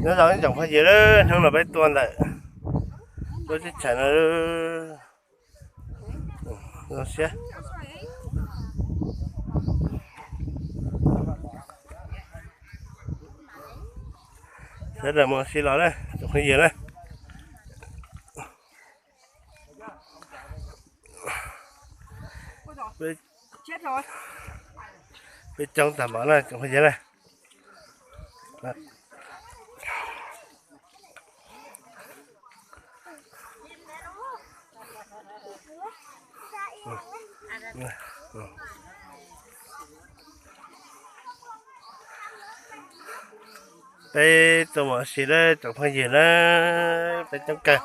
Nyob zoo ib tsoom phooj ywg, hnub no peb tuaj ntawm lub teb chaws no zoo siab. Sawv daws mus ua si los na tsoom phooj ywg na. Peb coob tag npaum na tsoom phooj ywg na. Peb tuaj mus ua si na tsoom phooj ywg na, peb coob kawg.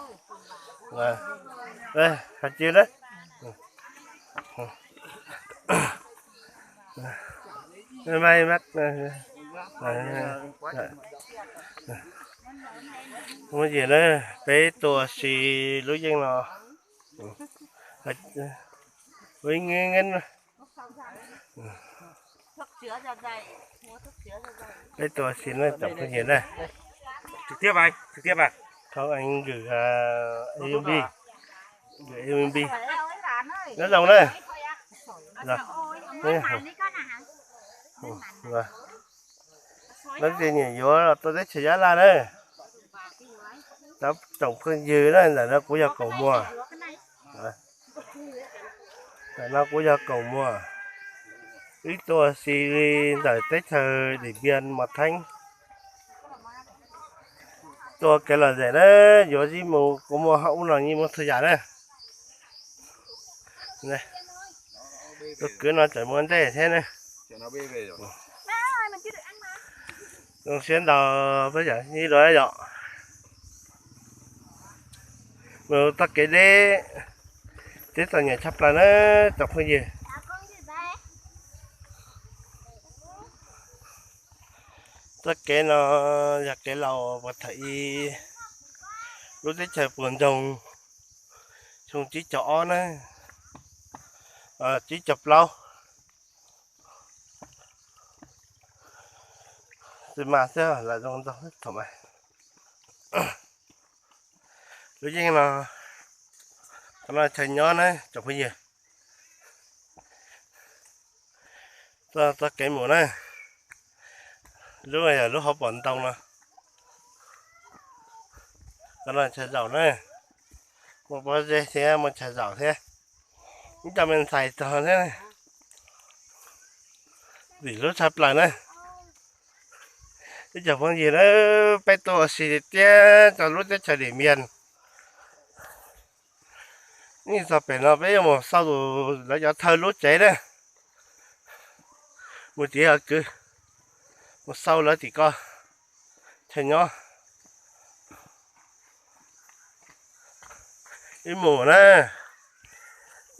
Hais cia na. Peb tuaj ua si lub yeej no. Peb tuaj ua si na tsoom phooj ywg na. Thov gửi Airbnb, gửi Airbnb. Nyob zoo na. Leej twg nyiam yuav los tuaj teb chaws Nyab Laj na. Cov tsoom phooj ywg na, ntawm no kuv yog Kaus Muas. Ntawm no kuv yog Kaus Muas. Wb tuaj si li ntawm teb chaws Dim Npias Mos Theeb. Tuaj kev lom zem na, yuav zib mus kuv muaj ub no yeej muaj txhua yam na. Tus kwv no tseem mus ua ntej thiab na. Zoo siab ntau peb yam ib lus yom. Mus txoj kev deb, teb txom nyem tshaj plaws na tsoom phooj ywg. Txoj kev no yog kev laus puag thaum ub, lub teb chaws Puas Ntsoog, xyoo tsib caug ob na, tsib caug plaub. Txi mas xwb lam zoo ntau thaum mas. Lub yeej no, qhov no chaw nyob na tsoom phooj ywg. Txoj kev mus na, lub yog lub hauv paus ntoo no. Qhov no chaw zaum na, muaj pob zeb thiab muaj chaw zaum thiab. Ib co me ntxhais txog thiab, vim lub tshaj plaws na. Ib tsoom phooj ywg na, peb tuaj ua si tiag tiag rau lub teb chaws Dim Npias. Ib txog pem no peb yuav mus xauj lawv cov thawj lub tsev na. Mus tim kwv, mus xauj lawv tim ko chaw nyob. Wb mus na,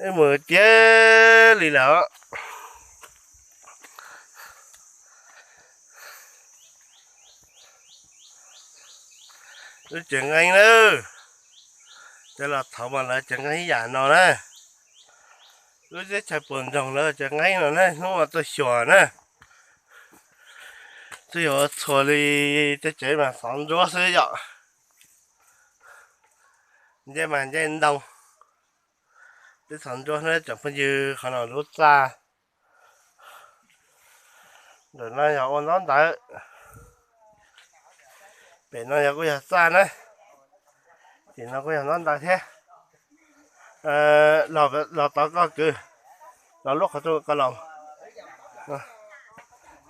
wb mus tiag li lawm. Lub tsev nqeeb na, cov laus thaud mas lawv tsev nqeeb ib yam no na. Lub teb chaws Puas Ntsoog lawv tsev nqeeb no na, hnub no tuaj xyuas na. Tuaj xyuas txhua li, tej tsev mas xov ntsuab xwb yom. Ncej mas ncej ntoo, tej xov ntsuab na tsoom phooj ywg. Qhov no lub txaj, ntawm no yog ua ntaub ntawv, pem no yog kuj yog txaj na, tim no kuj yog ntaub ntawv thiab. Los tod koj kwv, los lub qhov rooj ko los.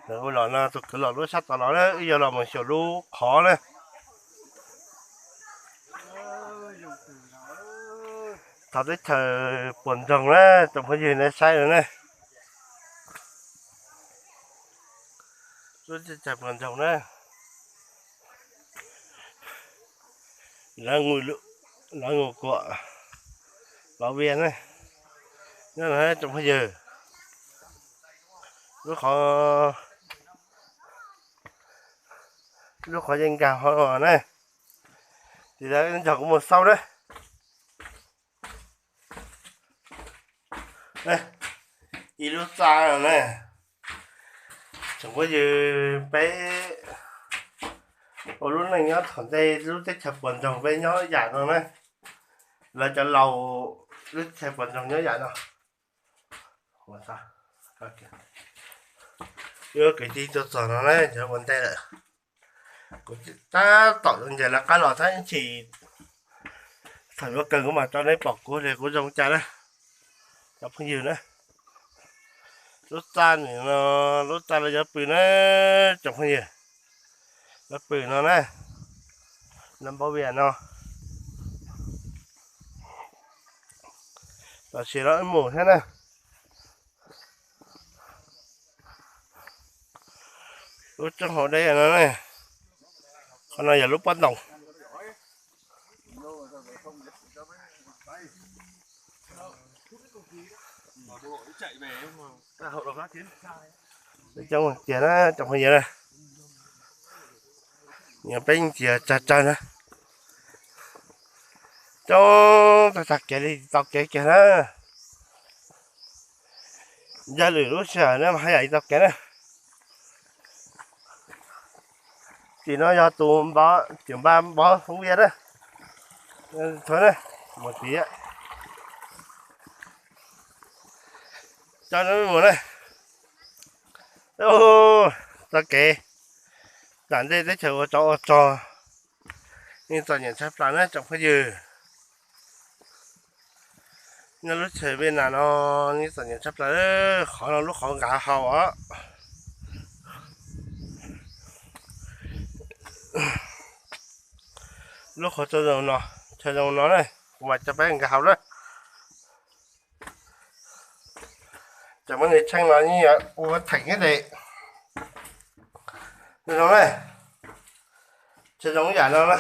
Los no tus kwv los lub sab tod los na, wb yuav los mus xyuas lub qhov na. Thov teb chaws Puas Ntsoog na, tsoom phooj ywg nej saib no na. Lub teb chaws Puas Ntsoog na, lawv mus kuam lov vias na, nyob no tsoom phooj ywg. Lub qhov, lub qhov yeej nkag hov na, ces lawv nrog kuv mus xauj na. Ib lub txaj no na, tsoom phooj ywg peb Ua lub neej nyob thaum ntej lub teb chaws puas ntsoog peb nyob yam no na. Lawv cov laus lub teb chaws puas ntsoog nyob yam no. Wb kwv tij tuaj txog no na, cov ua ntej lawm. Kuv tab tom yuav ncaws lawv qab los tab sis thaum yuav kawg kuv mam tso nej pom kuv tias kuv zoo cas na, cov phooj ywg na. Lub txaj no, lub txaj lawv yuav pw na, tsoom phooj ywg, lawv pw no na, lawv npau vias no. Tam sim no wb mus thiab na. Lub roob hauv deb no ne, qhov no yog lub pob ntoos. Coob tiag na tsoom phooj ywg na, nyob peb ntsia tsawg tsawg na, coob tag tag kev li tau kev kiag na. Yog lwm lub sij hawm na mas haj yam li tau kev na. Tim no yog tus npam, tim npam npov hoob vias na. Thaum na, mus tim, coj mus na. Txoj kev tom ntej teb chaws ua tsov ua rog, yeej txom nyem tshaj plaws na tsoom phooj ywg. Nyob lub teb chaws Vij Nam no yeej txom nyem tshaj plaws, qhov no lub qhov nkag hauv os. Lub qhov chaw zoo no, chaw zoo no ne, kuv mam coj peb nkag hauv na. Cov muaj nws tsheej no yeej ua theem thiab ces zoo na, chaw zoo yam no na.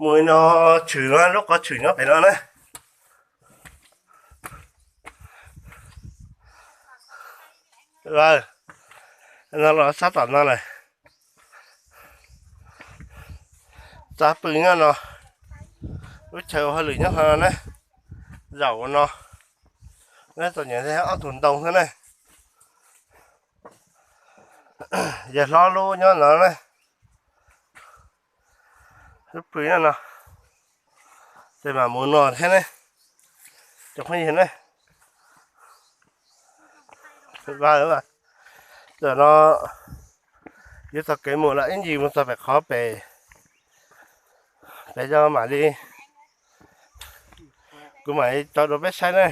Mus no, tshwm no, lub qhov tshwm nyob pem no na. No los sab tom no lawm. Txaj pw nyob no, lub chaw ua hauj lwm nyob qhov no na. Zaum no, neb txom nyem ob tug ntoo xwb na. Yawg hlob lub nyob no na. Lub pw nyob no, ces mam mus no thiab ne, cov phooj ywg ne. Tam no yuav txog kev mus lawm, ib ntsis mus txog pem qhov pem, pem yog mam li, kuv mam li tso dua peb saib na.